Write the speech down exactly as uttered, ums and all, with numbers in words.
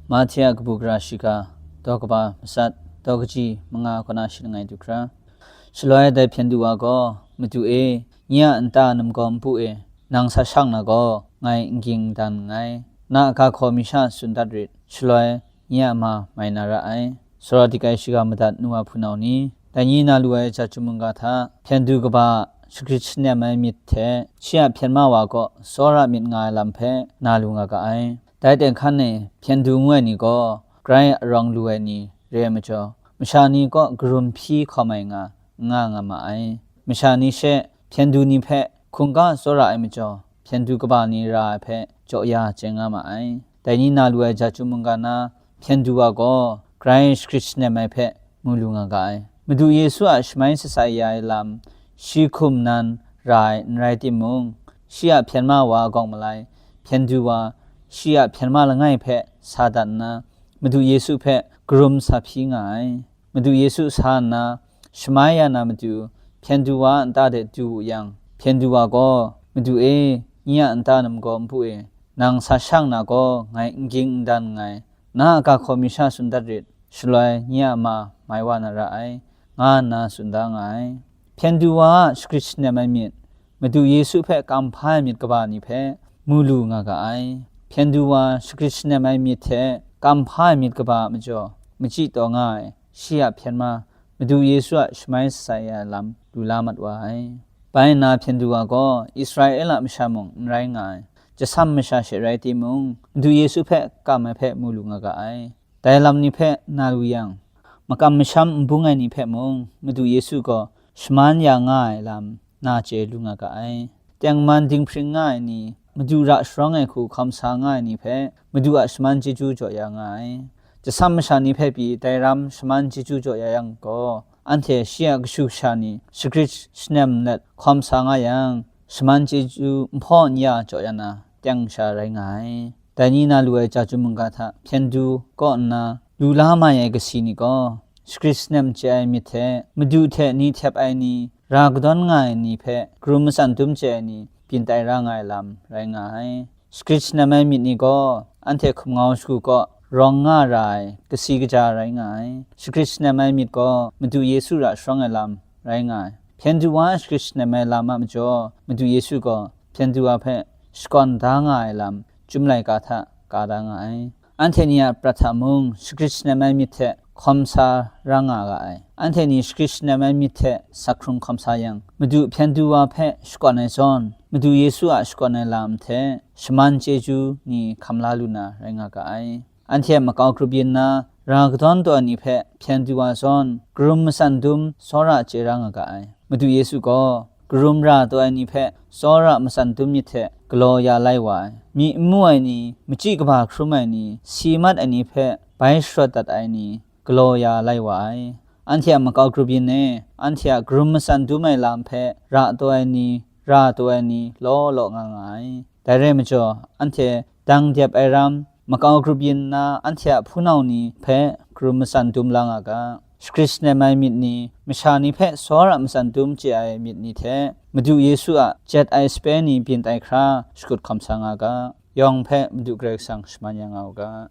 Mahte a kabu gara shiga, daw kaba matsat, daw kaji manga kaw na shi langai du hkra. Shaloi dai hpyen du wa gaw, "Madu e, nye a nta namgaw npu e, nang sa shang na gaw, ngai n ging n dan nngai. Na a ga hkaw mi sha tsun dat rit, shaloi nye a ma mai na ra ai." Sora dikai shiga madat nu wa hpunau ni, dai ni na lu ai ja chyum mungga hta, hpyen du kaba shagrit shanem ai myit hte, shi a hpyen ma wa kaw tsawra myit nga ai lam hpe na lu nga ga ai. Dai teng hkan e, hpyen du ngu ai ni gaw, grai arawng lu ai ni re ai majaw, masha ni kaw karum hpyi hkawm ai nga, n nga nga ma ai. Masha ni she hpyen du ni hpe hkungga tsawra ai majaw, hpyen du kaba ni ra ai hpe jaw ya chye nga ma ai. Dai ni na lu ai ja chyum mungga na, hpyen du wa gaw, grai shagrit shanem ai hpe mu lu nga ga ai. Madu Yesu a shamai sasa ya ai lam, shi hkum nan ra ai n rai timung, shi a hpyen ma wa agawng malai, hpyen du wa, shi a hpyen ma langai hpe sa dat nna, Madu Yesu hpe karum sa hpyi nga ai. Madu Yesu sa nna, shamai ya na matu, hpyen du wa a nta de du wu yang, hpyen du wa gaw, "Madu e, nye a nta namgaw npu e, nang sa shang na gaw, ngai n ging n dan nngai. Na a ga hkaw mi sha tsun dat rit, shaloi nye a ma mai wa na ra ai," nga nna tsun da nga ai. Hpyen du wa a shagrit shanem ai myit, Madu Yesu hpe kam hpa ai myit kaba ni hpe mu lu nga ga ai. Hpyen du wa shagrit shanem ai myit hte kam hpa ai myit kaba a majaw, machyi taw nga ai, shi a hpyen ma, Madu Yesu a shamai sasa ya ai lam lu la mat wa ai. Bai nna hpyen du wa gaw, Israela masha mung n rai nga ai, jasam masha she rai timung, Madu Yesu hpe kam ai hpe mu lu nga ga ai. Dai lam ni hpe na lu yang, makam masham n bung ai ni hpe mung, Madu Yesu gaw shaman ya nga ai lam na chye lu nga ga ai. Tengman dinghpring nga ai ni, Madu ra sharawng ai hku hkawm sa nga ai ni hpe, Madu a shaman chyeju jaw ya nga ai. Jasam masha ni hpe pyi dai ram shaman chyeju jaw ya yang gaw, anhte shi a kashu kasha ni shagrit shanem let hkawm sa nga yang, shaman chyeju nhpaw n ya jaw ya na, teng sha rai nga ai. Dai ni na lu ai ja chyum mungga hta hpyen du kaw nna lu la mai ai kasi ni gaw, shagrit shanem chye ai myit hte, Madu hte ni htep ai ni, ra kadawn nga ai ni hpe karum matsan dum chye ai ni byin tai ra nga ai lam rai nga ai. Shagrit shanem ai myit ni gaw, anhte hkum ngau shagu kaw rawng nga ra ai kasi kaja rai nga ai. Shagrit shanem ai myit gaw, Madu Yesu ra sharawng ai lam rai nga ai. Hpyen du wa shagrit shanem ai lam a majaw, Madu Yesu gaw hpyen du wa hpe shakawn da nga ai lam, chyum laika hta ka da nga ai. Anhte ni a prat hta mung shagrit shanem ai myit hte hkawm sa ra nga ga ai. Anhte ni shagrit shanem ai myit hte sak hkrung hkawm sa yang, Madu hpyen du wa hpe shakawn ai zawn, Madu Yesu a shakawn ai lam hte shaman chyeju ni hkam la lu na rai nga ga ai. Anhte makau grup yin nna, ra kadawn taw ai ni hpe hpyen du wa zawn, karum matsan dum tsawra chye ra nga ga ai. Madu Yesu gaw, karum ra taw ai ni hpe tsawra matsan dum myit hte galaw ya lai wa ai. Myi n mu ai ni, machyi kaba hkrum ai ni, si mat ai ni hpe bai sharawt dat ai ni, galaw ya lai wa ai. Anhte a makau grup yin e, anhte a karum matsan dum ai lam hpe ra taw ai ni, ra taw ai ni, law law nga nga ai. Dai rai majaw, anhte dang dep ai ram, makau grup yin nna anhte a hpunau ni hpe karum matsan dum la nga ga. Shagrit shanem ai myit ni, masha ni hpe tsawra matsan dum chye ai myit ni hte, Madu Yesu a jet ai sape ni byin tai hkra shakut hkawm sa nga ga. Yawng hpe Madu Karai Kasang shaman ya nga u ga.